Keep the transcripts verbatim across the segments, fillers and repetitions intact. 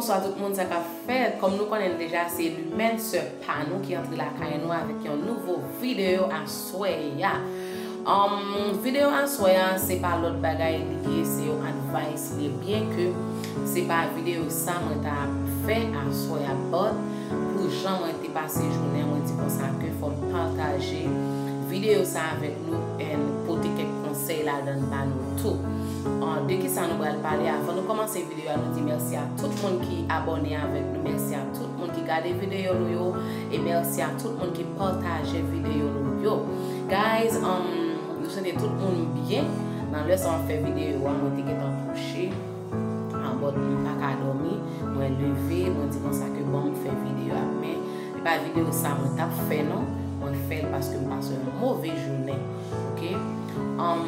Bonswa tout moun, sa k ap fèt? Kòm nou konnen l deja, se Lumène, sè pa nou, ki antre lakay nou avèk yon nouvo videyo aswè a. Um, videyo aswè a, se pa lòt bagay li ye, se yon advice li ye. Byenke se pa videyo sa mwen ta fè aswè a, but pou jan mwen te pase jounen, mwen di konsa ke fò m pataje videyo sa avèk nou and pote kèk konsèy ladan l ba nou tou. Ah, de ki sa nou pral pale? Avan nou kòmanse videyo a, nou di mèsi a tout moun ki abòne avèk nou, mèsi a tout moun ki gade videyo nou yo, e mèsi a tout moun ki pataje videyo nou yo. Guys, um, nou swete tout moun byen, nan lè sa m ap fè videyo a, mwen te gentan kouche. Ah, but m pa ka dòmi, mwen leve, mwen di konsa ke bon, m fè videyo a, men e pa videyo sa mwen t ap fè non, mwen fè l paske m pase yon move jounen, oke? Um,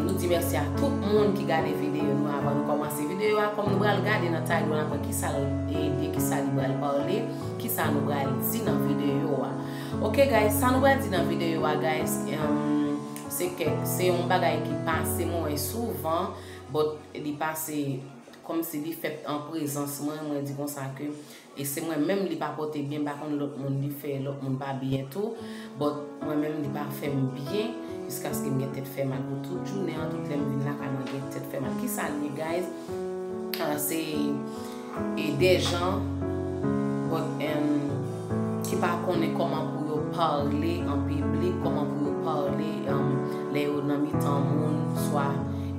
nou di mèsi a tout moun ki gade videyo nou avan nou kòmanse videyo a, kòm nou pral gade nan title a, kisa l, e, de kisa li pral pale, kisa nou pral di nan videyo a. Oke, guys, sa nou pral di nan videyo a, guys, um, se kèk, se yon bagay ki pase mwen souvan, but li pase kòmsi li fèt an prezans mwen, mwen di konsa ke, e se mwen menm li pa pote byen, m pa konn lòt moun li fè, lòt moun pa byen tou, but mwen menm li pa fè m byen, jiskaske m gen tèt fè mal pou tout jounen an, tout lè m vin lakay mwen gen tèt fè mal. Kisa l ye, guys? Ah, se, e, de jan, but, um, ki pa konnen kòman pou yo pale an piblik, kòman pou yo pale, um, lè yo nan mitan moun, swa,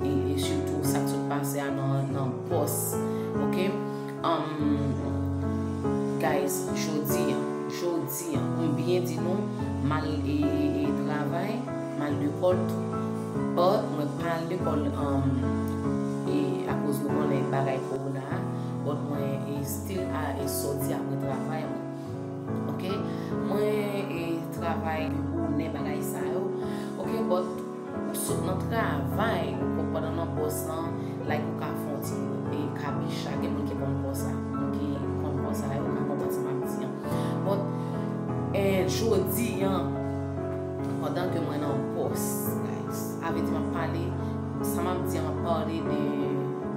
e, e sitou sa k sot pase a nan, nan bòs, oke? Um, guys, jodi a, jodi a, pou m byen di nou, m al, e, e, e travay, m al lekòl tou. But mwen pa al lekòl, um, e, akoz nou konnen bagay kowona a, but mwen, e, still a, e, sòti apre travay mwen. Oke? Mwen, e, travay bonè bagay sa yo. Oke, but ou sot nan travay, ou konn pandan nan bòs lan, like ou ka fè yon ti, e, kabicha, gen moun ki konn kò sa, moun ki konn kò sa yo ka konprann sa m ap di an. But, e, jodi an, pandan ke mwen nan bòs, guys, sa vle di m ap pale, sa m ap di an, m ap pale de,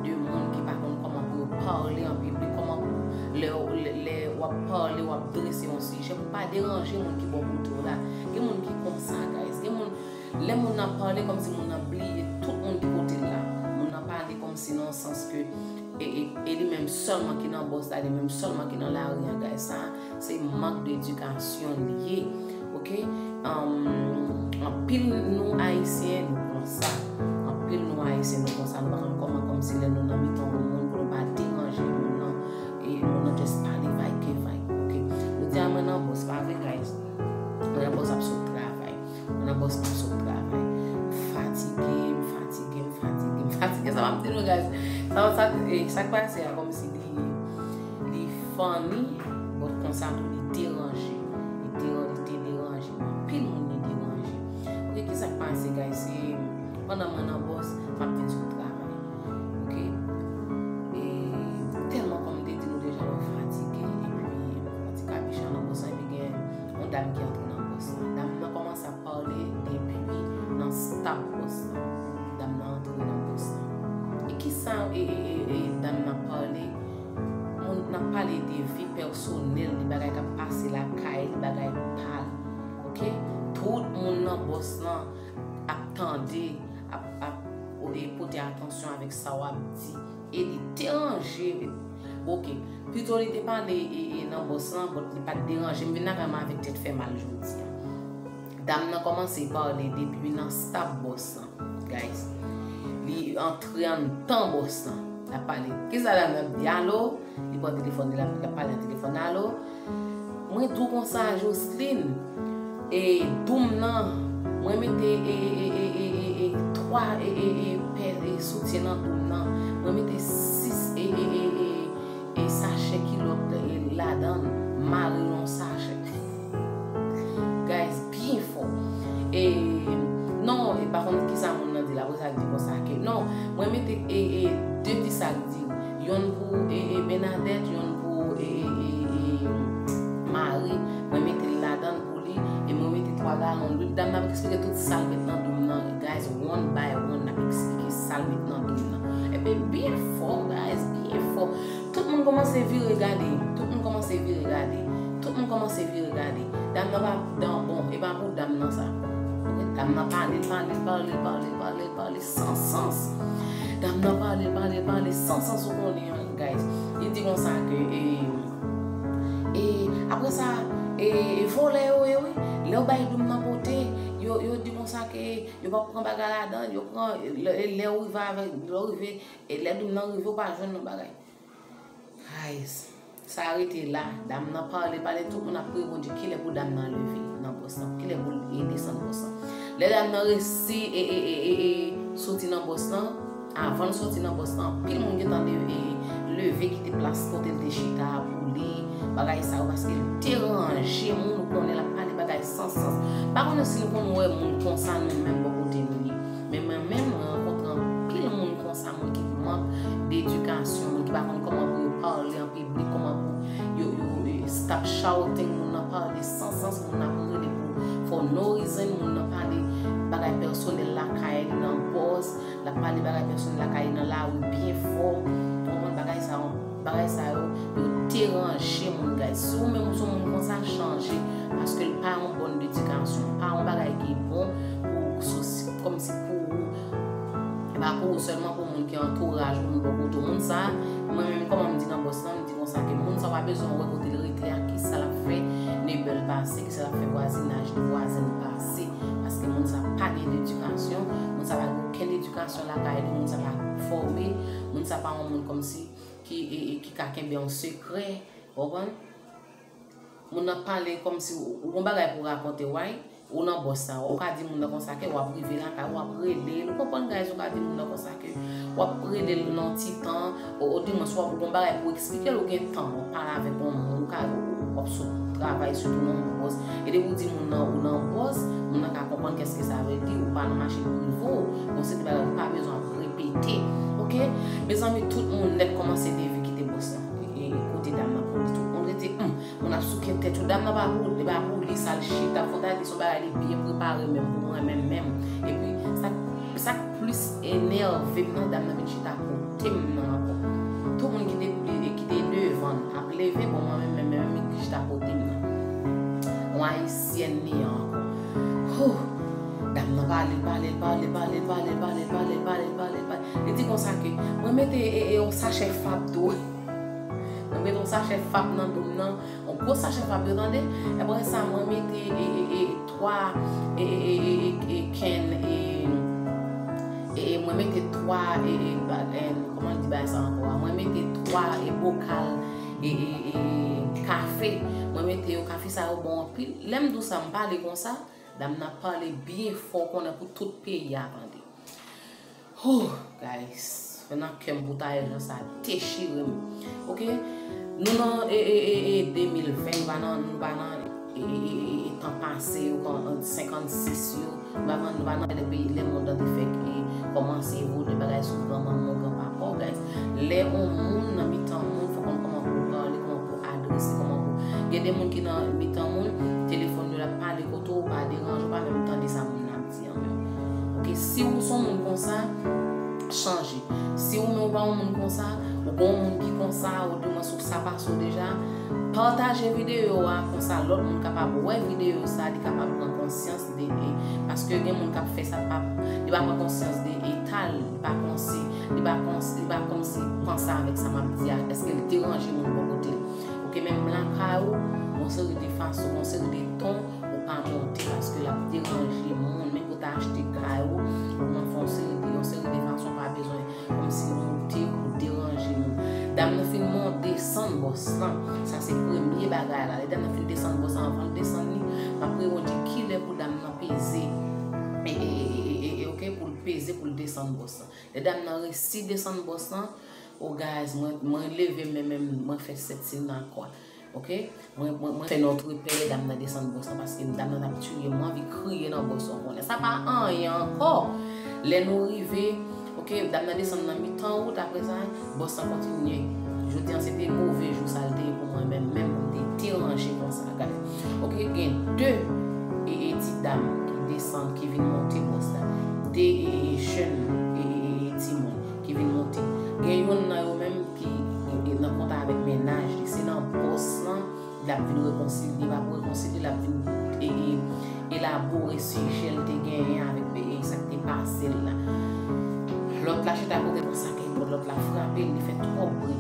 de moun ki pa konn kòman pou yo pale an piblik, kòman pou lè, lè, lè w ap pale, w ap drese yon sijè, pou pa deranje moun ki bò kote w la. Gen moun ki konsa, guys. Gen moun, lè moun nan pale, kòmsi moun nan bliye tout moun ki kote l la. Moun nan pale kòmsi nan sans ke e, e, e li menm sèlman ki nan bòs la, li menm sèlman ki nan lari an, guys. Sa, se mank de edikasyon li ye. Oke? Um, anpil nou Ayisyen, nou konsa. Anpil nou Ayisyen, nou konsa. Nou pa konn kòman kòmsi lè nou nan mitan yon moun pou nou pa deranje moun nan. E moun nan just pale vay ke vay. Oke? Nou di a mwen nan bòs, pa vre, guys? Mwen nan bòs ap sot travay. Mwen nan bòs m ap sot travay. M fatige, m fatige, m fatige, m fatige. Sa m ap di nou, guys. Sa, sa, e, sa k pase a, kòmsi li, li funny, but konsa tou li deranje. Li deran-, li te deranje. Anpil moun li deranje. Oke, kisa k pase, guys? Se pandan mwen nan bòs, m ap vin sot travay. Oke? E tèlman, kòm m te di nou deja, mwen fatige, epi m pran ti kabicha nan bòs lan, epi gen yon dam ki antre nan bòs lan. Dam nan kòmanse ap pale depi nan stap bòs lan. Dam nan antre nan bòs lan. E kisa, e, e, e, e, dam nan pale? Moun nan pale de vi pèsonèl li, bagay k ap pase lakay li, bagay pa l. Oke? Tout moun nan bòs lan ap tande, ap, ap, e, pote atansyon avèk sa w ap di. E li deranje. Oke. Pito li te pale, e, e, nan bòs lan, but li pa t deranje. M vin lakay mwen avèk tèt fè mal jodi a. Dam nan kòmanse pale depi nan stap bòs lan, guys. Li antre anndan bòs lan. L ap pale. Kisa dam nan ap di? Alo? Li pran telefòn li, l ap, l ap pale nan telefòn. Alo? Mwen di w konsa, Joseline, e, doum nan, mwen mete, e, e, twa, e, e, e, pè, e, soutyen nan doum nan. Mwen mete sis, e, e, e, e, e, sachè kilòt, e, ladan l, mare l nan sachè. Guys, byen fò. E, non, e pa konn kisa moun nan di la, apre sa, l di konsa ke, non, mwen mete, e, e, de ti sak di, yonn pou, e, e, Bernadette, yonn pou, e, e, e, e, Marie, mwen mete l ladan l pou li, e mwen mete twa galon lwil. Dam nan ap eksplike tout sa l met nan doum nan, guys, one by one, l ap eksplike sa l met nan doum nan. Epi byen fò, guys, byen fò. Tout Moun kòmanse vire gade, tout moun kòmanse vire gade, tout moun kòmanse vire gade. Dam nan pa dan bon, e pa pou dam nan sa. Dam nan pale, pale, pale, pale, pale, pale, san sans. Dam nan pale, pale, pale, san sans ou konnen an, guys. Li di konsa ke, e, e, apre sa, e, e vòlè yo ye, wi. Lè yo bay doum nan pote, yo, yo di konsa ke yo pa pran bagay ladan, yo pran, lè, lè yo rive avèk, lè yo rive, e lè doum nan rive, ou pa jwenn nan bagay. Guys, sa rete la. Dam nan pale, pale, tout moun ap priye Bondye kilè pou dam nan leve nan bòs lan, kilè pou l e desann bòs lan. Lè dam nan resi e, e, e, e, e soti nan bòs lan, avan l soti nan bòs lan, anpil moun gentan leve, e, leve kite plas kote l te chita a pou li, bagay sa yo, paske l deranje moun, ou konnen l ap pale bagay san sans. Pa konnen si nou konn wè moun konsa nou menm bò kote nou ye. Men mwen menm, mwen rankontre anpil moun konsa, moun ki mank de edikasyon, moun ki pa konn kòman pou yo pale an piblik, kòman pou yo, yo, yo stop shouting, moun nan pale san sans, moun nan ap rele pou for no reason, moun nan pale bagay pèsonèl lakay li nan bòs, l ap pale bagay pèsonèl lakay li nan lari byen fò. Ou konprann bagay sa yo? Bagay sa yo, yo deranje moun, guys. Si ou menm ou se yon moun konsa, chanje. Paske l pa yon bòn edikasyon, pa yon bagay ki bon pou sosi, kòmsi pou ou. E pa pou ou sèlman, pou moun ki antouraj ou, moun bò kote ou. Moun sa, mwen menm, kòman m di nan bòs lan, m di konsa ke moun sa pa bezwen wè kote l rete a, kisa l ap fè, nebè l pase, kisa l ap fè vwazinaj li, vwazen l pase. Paske moun sa pa gen edikasyon, moun sa pa gen okenn edikasyon lakay li, moun sa pa fòme, moun sa pa yon moun kòmsi ki, e, e, ki ka kenbe yon sekrè, ou konprann? Moun nan pale kòmsi ou, ou gon bagay pou rakonte, right? Ou nan bòs sa, ou ka di moun nan konsa ke w ap rive lakay, w ap rele l, ou konprann, guys, ou ka di moun nan konsa ke w ap rele l nan ti tan, o, o dimwens w ap gon bagay pou eksplike l, ou gen tan, w ap pale avèk yon moun, ou ka, ou, ou, w ap sot travay, sitou nan yon bòs. E depi w di moun nan ou nan bòs, moun nan ka konprann kèske sa vle di, ou pa nan machin prive w, yon seri de bagay ou pa bezwen ap repete. Oke? Mezanmi, tout moun nèt kòmanse leve kite bòs lan. E, e, kote dam nan pou li, tout moun rete, hmm, moun ap souke tèt yo. Dam nan pa pou, li pa pou li, sa l chita, fò ta di se yon bagay li byen prepare menm pou mwen menm, menm. Epi, sa, sa k plis enève m nan, dam nan vin chita kote m nan ankò. Tout moun ki te, ki te devan l ap leve, bon, mwen menm, menm, menm, menm ki chita kote m nan. Yon ayisyèn li an ankò. Huh! Dam nan pale, pale, pale, li di konsa ke, mwen mete, e, e, yon sachè fab tou. Mwen mete yon sachè fab nan do m nan, yon gwo sachè fab yo, tande. Apre sa, mwen mete, e, e, e, twa, e, e, e, e, e, can, e, e, e, mwen mete twa, e, e, ba-, e, kòman di bagay sa ankò a? Mwen mete twa, e, bokal, e, e, e, kafe. Mwen mete yo, kafe sa yo bon anpil. Lè m di w sa, m pale konsa, dam nan pale byen fò, konnen pou tout peyi a tande. Huh, guys, fè nan kè m pou ta jan sa dechire m. Oke? Nou nan, e, e, e, e, de mil ven, nou pa nan, nou pa nan, e, e, e, e, e, tan pase yo, kon, an senkannsis yo. Nou pa nan, nou pa nan lè peyi, lè mond lan te fèk, e, kòmanse evolye bagay sou granmanman w, granpapa w, guys. Lè yon moun nan mitan moun, fò konn kòman pou w pale, kòman pou w adrese, kòman pou, gen de moun ki nan mitan moun, telefòn yo l ap pale kote w, ou pa deranje, ou pa menm tande sa moun nan ap di an menm. Oke, si ou se yon moun konsa, chanje. Si ou menm ou pa yon moun konsa, ou gen yon moun ki konsa, ou di mwen sou sa pase w deja, pataje videyo a konsa lòt moun kapab wè videyo sa, li kapab pran konsyans de, e, paske gen moun k ap fè sa, pa, li pa pran konsyans de eta l, li pa konsi, li pa konsi, li pa kòmsi panse avèk sa m ap di a, èske l deranje moun bò kote l. Oke, menm lakay ou, yon seri de fason, yon seri de ton, ou pa monte paske l ap deranje moun. Men kote achte kay ou, ou nan fè yon seri de, yon seri de fason pa bezwen kòmsi monte pou deranje moun. Dam nan fin mon-, desann bòs lan. Sa se premye bagay la. Lè dam nan fin desann bòs lan, anvan l desann li, m ap rewonde kilè pou dam nan peze. E, e, e, e, e, e, oke, pou l peze, pou l desann bòs lan. Lè dam nan resi desann bòs lan, oh guys, mwen, mwen leve men, men mwen fè sèt sil nan kwa. Oke? Mwen, mwen, mwen fè Notre Père, dam nan desann bòs lan, paske dam nan t ap tiye m, mwen anvi kriye nan bòs lan, konnen. Sa pa anyen ankò. Lè nou rive, oke, dam nan desann nan mitan wout, apre sa, bòs lan kontinye. Jodi an, se te move jou sa l te ye pou mwen menm, menm pou m te deranje konsa, guys. Oke, gen de, e, e, ti dam ki desann, ki vin monte bòs la. De, e, e, jèn, e, e, e, timoun ki vin monte. Gen youn nan yo menm ki, e, e, nan kontak avèk L ap vin rekonsilye, l ap rekonsilye, l ap vin e, e, elabore sijè l te genyen avèk e, e, sa k te pase l la. Lòt la chita kote konsa ke lòt la frape l, li fè twòp bri.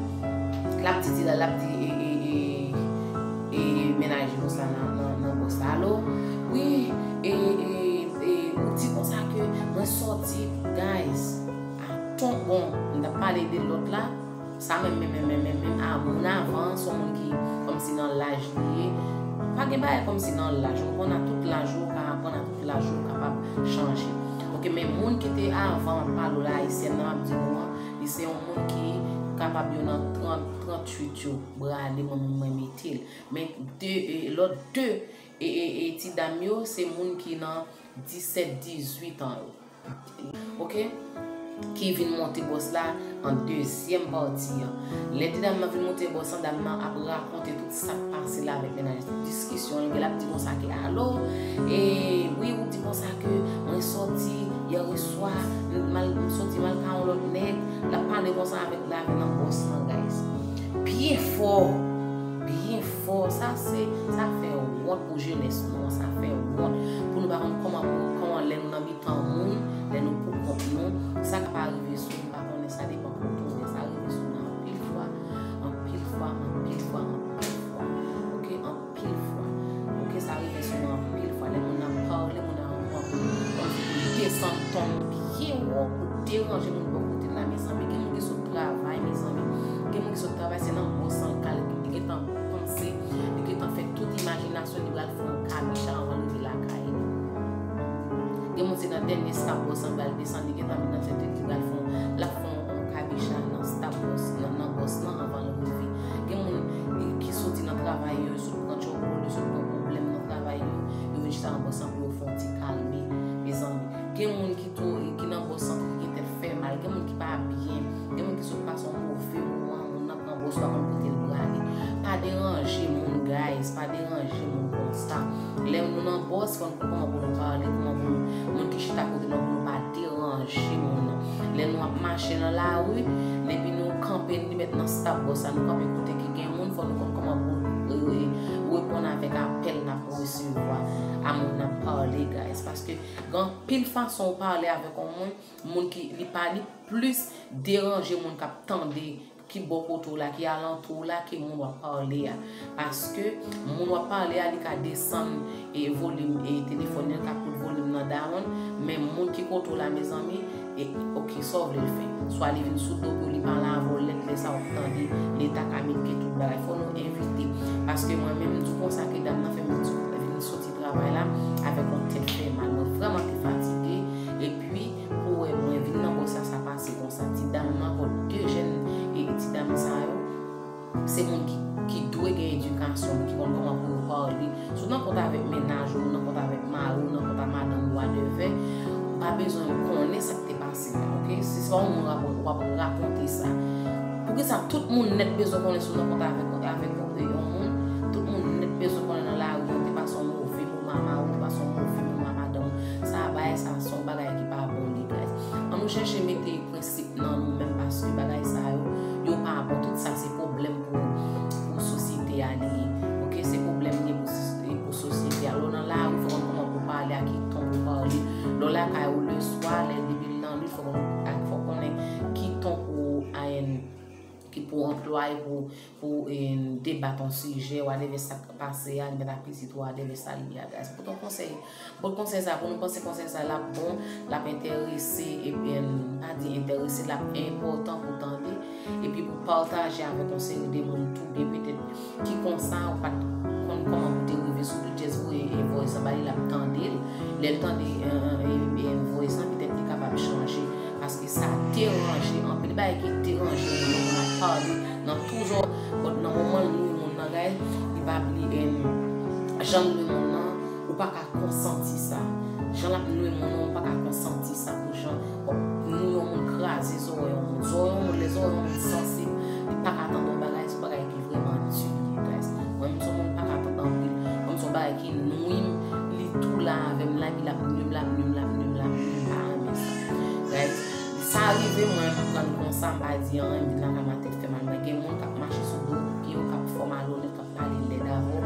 L ap di, di la, l ap di e, e, e, e, mennaj bòs la nan, nan, nan bòs la. Alo, wi, e, e, e, ou di konsa ke mwen sòti, guys, aton, bon, m t ap pale de lòt la, sa menm, menm, menm, menm, menm, menm, a, moun avan, se yon moun ki, kòmsi nan laj li ye. Pa gen bagay kòmsi nan laj, ou konn a tout laj ou, ou ka aprann a tout laj ou, ou kapab chanje. Ok, men moun ki te avan, m ap pale w la, ayisyèn nan, m ap di nou an, li se yon moun ki kapab yo nan trant, trant uit yo, brale, mwen menm, mwen mete l. Men de, e, lòt de, e, e, e, ti dam yo, se moun ki nan disèt, dizuit an yo. Ok? Ki vin monte bòs la an dezyèm pati an. Lè ti dam nan vin monte bòs lan, dam nan ap rakonte tout sa k pase la avèk mennaj li, tout diskisyon yo, l ap di konsa ke, alo, e, wi, ou di konsa ke mwen sòti yè swa, m al, m sòti m al ka yon lòt nèg, l ap pale konsa avèk, lave nan bòs lan, guys. Byen fò, byen fò, sa se, sa fè wont pou jenès nou an, sa fè wont pou nou pa konn kòman pou, kòman lè nou nan mitan moun, lè nou pou kont nou, sa ka pa rive sou nou, pa konnen, sa depann kote w ye, sa rive sou nou anpil fwa, anpil fwa, anpil fwa, anpil fwa. Ok, anpil fwa. Ok, sa rive sou nou anpil fwa. Lè moun nan pale, moun nan pran pou, kòmsi pou desann ton byen wo, pou deranje moun bò kote l la, mezanmi. Gen moun ki sot travay, mezanmi. Gen moun ki sot travay, se nan bòs lan l ka, li gentan panse, li gentan fè tout imajinasyon li pral fè yon kabicha anvan l rive lakay li. Gen moun se nan dènye stap bòs lan pral desann, li gentan met nan tèt li pral fè yon, l ap fè yon, yon kabicha nan stap bòs, nan, nan bòs lan anvan l rive. Gen moun ki soti nan travay yo, yo sot pran tchòbòl, yo sot pran pwoblèm nan travay yo, yo vin chita nan bòs lan pou yo fè yon ti kalme, mezanmi. Gen moun ki tou, ki nan bòs lan ki gen tèt fè mal, gen moun ki pa byen, gen moun ki sot pase yon move moman, moun nan pran bòs, pa konn kote l prale. Pa deranje moun, guys, pa deranje moun konsa. Lè nou nan bòs, fò n konn kòman pou nou pale, kòman pou nou, moun ki chita kote nou, pou nou pa deranje moun nan. Lè nou ap mache nan lari, depi nou kanpe, nou met nan stap bòs la, nou kanpe kote ki gen moun, fò nou konn kòman pou nou, e, e, reponn avèk apèl n ap resevwa a moun n ap pale, guys. Paske gen anpil fason ou pale avèk yon moun, moun ki, li pa, li plis deranje moun k ap tande ki bò kote w la, ki alantou w la, ke moun w ap pale a. Paske moun w ap pale a, li ka desann, e, volim, e, telefòn nan, li ka fout volim nan dawonn, men moun ki kote w la, mezanmi, e, ok, sa w vle l fè? Swa li vin sou do pou li pale avè w, lèt lè sa w ap tande, leta ka mete tout bagay. Fò nou evite. Paske mwen menm, m di w konsa ke dam nan fè m vin soti travay la avèk yon tèt fè mal. Mwen vrèman te fatige. Epi, pou wè mwen vin nan bòs la, sa pase konsa. Ti dam nan, ankò de jèn e ti dam sa yo, se moun ki, ki dwe gen edikasyon, ki konn kòman pou yo pale. Si w nan kont avèk mennaj ou, ou nan kont avèk mari w, ou nan kont a madanm ou, whatever, ou pa bezwen konnen sa k te pase la, ok? Si se pa yon moun w ap, w ap rakonte sa. Poukisa tout moun nèt bezwen konnen si w nan kont avèk, avèk yon moun? Tout moun nèt bezwen konnen nan lari, ou te pase yon move moman a mari w, ou te pase yon move moman a madanm ou. Sa, bagay sa, se yon bagay ki pa bon, li, guys. Ann nou chèche mete prensip nan nou menm, paske bagay sa yo, yo pa bon. Tout sa se pwoblèm pou, pou sosyete a li ye. Ok, se pwoblèm li ye pou, pou sosyete a. Lè w nan lari, fò w konn kòman pou pale, a ki ton pou pale. Lè w lakay ou leswa, lè depi l nan nuit, fò w konn, fò w konnen ki ton pou, a, ki pou anplwaye pou, pou, e, debat yon sijè, whatever sa k pase a, li mèt ak pitit ou, whatever sa li ye a, guys. Pote yon konsèy. Bon, konsèy sa, pou nou panse konsèy sa, l ap bon, l ap enterese, epi, m pa di enterese, l ap enpòtan pou tande, epi pou pataje avèk yon seri de moun tou, de petèt ki konsa, ou pa t konn kòman pou te rive sou li, just voye, e, voice an ba li, l ap tande l. Lè l tande, e, e, e, voice lan, petèt li kapab chanje, paske sa deranje, anpil bagay ki deranje moun nan, moun ap pale nan toujou, nan moman l nwi moun nan, guys, li pa, li, e, jan l nwi moun nan, ou pa ka konsanti sa. Jan l ap nwi moun nan, ou pa ka konsanti sa pou jan w ap nwi yon moun, kraze zòrèy yon moun. Zòrèy yon moun, lè zòrèy yon moun sansib, li pa ka tande yon bagay, se yon bagay ki vrèman di li ye, guys. Mwen menm, se yon moun m pa ka tande anpil. Mwen menm, se yon bagay ki nwi m, li tou la avè m la, epi l ap nwi m, l ap nwi m, l ap nwi m, l ap nwi m, m pa renmen sa. Guys, sa rive mwen, m pran l konsa, m pa di anyen, m vin lakay m a tèt fè mal. Mwen gen moun k ap mache sou do pye w, k ap fè w malonèt, k ap pale lèd avè w,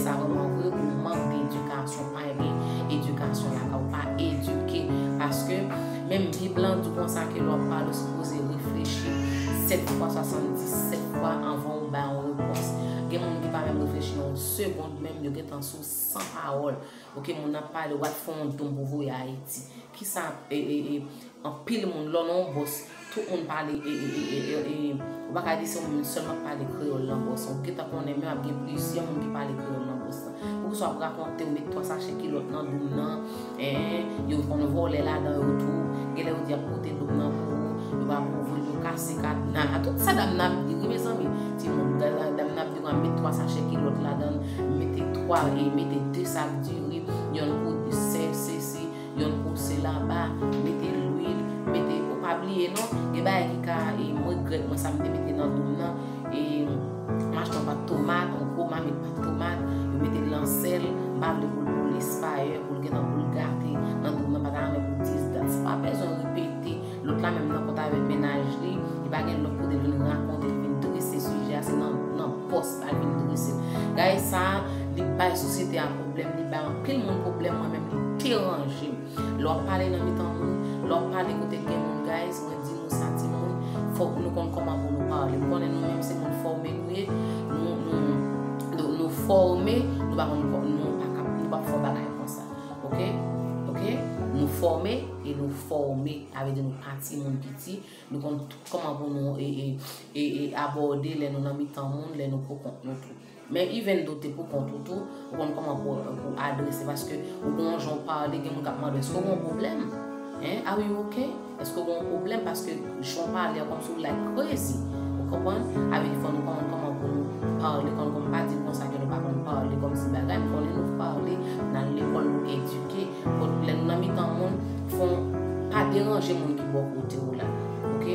sa vrèman vre, ou mank de edikasyon, pa gen edikasyon lakay ou, pa edike. Paske menm Bib lan di konsa ke lè w ap pale, ou sipoze reflechi sèt fwa, swasanndisèt fwa anvan ou bay yon repons. Gen moun ki pa menm reflechi yon segonn, menm yo gentan sou san pawòl. Ok, moun nan ap pale, w ap fè yon doum pou voye Ayiti. Kisa e, e, e, anpil moun, lè w nan yon bòs, tout moun pale, e, e, e, e, e, e, ou pa ka di se yon moun sèlman k pale kreyòl nan bòs. Ou gentan konnen menm ap gen plizyè moun ki pale kreyòl nan bòs lan. Poukisa w ap rakonte, ou met twa sachè kilòt nan doum nan, en, yo konn vòlè ladan yo tou. Genlè yo di y ap pote doum nan pou ou, yo pa pou ouvri l, yo kase kadna. Tout sa dam nan ap di, wi, mezanmi. Timoun, dam nan ap di, met twa sachè kilòt ladan l, mete twa, e mete de sak diri, yonn pou sèl sesi, yonn pou sela ba, mete lwil, mete, ou pa bliye non, gen bagay ki ka, e, m regrèt mwen sa m te mete nan doum nan, e, m achte yon pat tomat, yon gwo mamit pat tomat, yo mete l nan sèl, m pa vle pou l, pou l espayè, pou l gentan pou l gate nan doum nan, pa ta renmen pou dis dat. Sa pa bezwen repete, lòt la menm nan kont avèk mennaj li, li pa gen lòt kote l vin rakonte, l vin drese sijè a, se nan, nan bòs la l vin drese l. Guys, sa, li bay sosyete a pwoblèm, li bay anpil moun pwoblèm, mwen menm li deranje m. Lè w ap pale nan mitan moun, lè w ap pale kote gen moun, guys, mwen di nou sa, timoun, fòk nou konn kòman pou nou pale. M konnen nou menm se moun fòme nou ye, nou, nou, nou, nou fòme, nou pa konn kò-, nou pa kap, nou p ap fè yon bagay konsa. Ok? Ok? Nou fòme e nou fòme. Sa vle di nou pa timoun piti, nou konn tout kòman pou nou, e, e, e, e abòde lè nou nan mitan moun, lè nou pou kont nou tou. Men even though te pou kont ou tou, ou konn kòman pou, pou adrese, paske ou gen yon jan w pale, gen moun k ap mande, èske w gen yon pwoblèm? Hein? Are you okay? Èske w gen yon pwoblèm? Paske jan w pale a kòmsi w like crazy. Ou konprann? Sa vle di fò nou konn kòman pou nou pale, konn, konn pa di konsa ke nou pa konn pale, kòmsi bagay, m konnen nou pale, n al lekòl, nou edike. Bon, lè nou nan mitan moun, fò w pa deranje moun ki bò kote w la. Ok?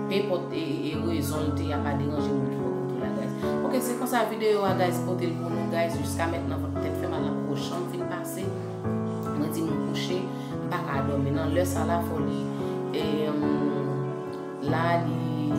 Pe enpòt, e, e, e rezon l te a, pa deranje moun ki bò kote w la, guys. Ok, se konsa videyo a, guys, pote l pou nou, guys. Jiska mentnan, vant tèt fè mal, l ap gwo jan m fin pase. Mwen di m kouche, m pa ka dòmi. Nan lè sa la, fò li, e, em, la, li,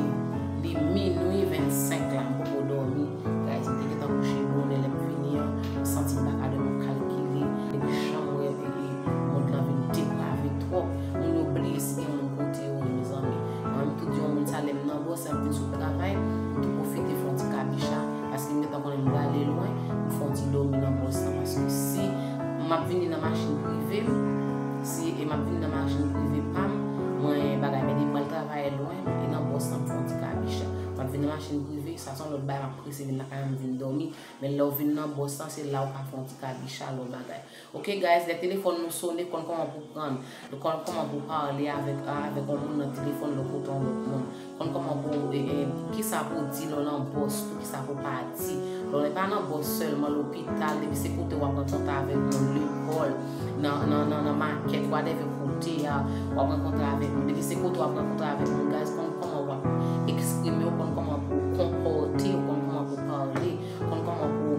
li minwi vennsenk la, m poko dòmi. Guys, m te gentan kouche bonè lè m vini an. M santi m pa ka dòmi, m kalkile. Epi jan m wè, e, e, mond lan vin deprave twòp. Moun yo bliye si gen moun kote yo ye, mezanmi. Mwen menm tou di yon moun sa lè m nan bòs, m vin sot travay, m tou pwofite fè yon ti kabicha, paske m gentan konnen m prale lwen, m fè yon ti dòmi nan bòs lan, paske si m ap vini nan machin prive m, si e m ap vini nan machin prive pa m, mwen bagay, men depi m al travay lwen, e nan bòs lan m fè yon ti kabicha. M ap vin nan machin prive, sa se yon lòt bagay, m ap prese vin lakay mwen, m vin dòmi, men lè w vin nan bòs lan, se la w ka fè yon ti kabicha, lè w bagay. Ok, guys, lè telefòn nou sone, konn kòman pou pran l. Konn kòman pou pale avèk, avèk yon moun nan telefòn lè w kote yon lòt moun. Konn kòman pou, e, e, kisa pou di lè w nan bòs tou, kisa pou pa di. Lè w pa nan bòs sèlman, lopital, depi se kote w ap rankontre avèk moun, lekòl, nan, nan, nan, nan makèt, whatever kote a, w ap rankontre avèk moun. Depi se kote w ap rankontre avèk moun, guys, konn kòman w ap eksprime w, konn kòman pou konpòte w, konn kòman pou pale, konn kòman pou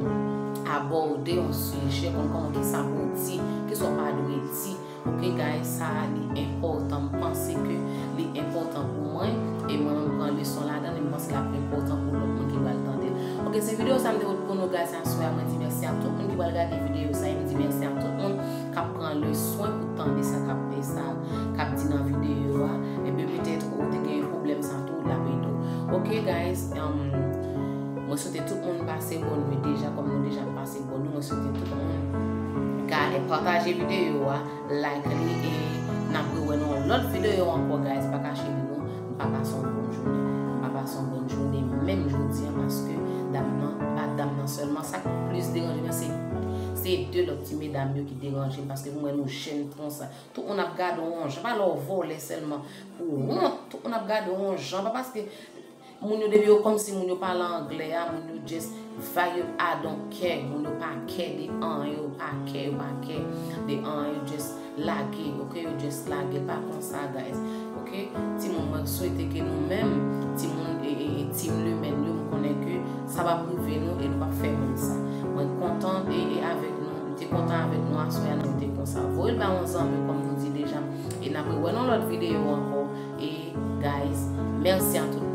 abòde yon sijè, konn kòman kisa pou di, kisa w pa dwe di. Ok, guys, sa a li enpòtan. M panse ke li enpòtan pou mwen, e mwen menm m pran leson ladan l, e m panse l ap enpòtan pou lòt moun ki pral tande l. Ok, se videyo sa a m te pote pou nou, guys, aswè a. Mwen di mèsi a tout moun ki pral gade videyo sa a, e m di mèsi a tout moun k ap pran le swen pou tande sa k ap, e sa, k ap di nan videyo a. Epi petèt ou te gen pwoblèm sa tou, l ap ede w. Ok, guys, um, mwen swete tout moun pase bòn nwi deja, kòm nou deja pase bòn nwi, mwen swete tout moun ka pataje videyo a, like li, e n ap rewè nan yon lòt videyo ankò, guys, pa kache di nou, m pa pase yon bòn jounen, m pa pase yon bòn jounen, menm jodi a, paske dam nan, pa dam nan sèlman, sa k plis deranje mwen, se, se de lòt ti medam yo ki deranje m, paske m wè nou jèn konsa, tout moun ap gade w yon jan, pa lè w vòlè sèlman, pou wont, tout moun ap gade w yon jan, pa paske moun yo depi yo kòmsi moun yo pale anglè a, moun yo just vague, I don't care, moun yo pa care de anyen, yo pa care, yo pa care de anyen, yo just lage, ok, yo just lage, pa konsa, guys, ok, timoun, mwen swete ke nou menm, timoun e, e, e team Lumène yo, m konnen ke sa p ap rive nou e nou p ap fè moun sa. Mwen kontan e, e avèk nou, m te kontan avèk nou aswè a, nou te konsa. Voye l ba yon zanmi, kòm nou di deja, e n ap rewè nan lòt videyo ankò, e guys, mèsi a tout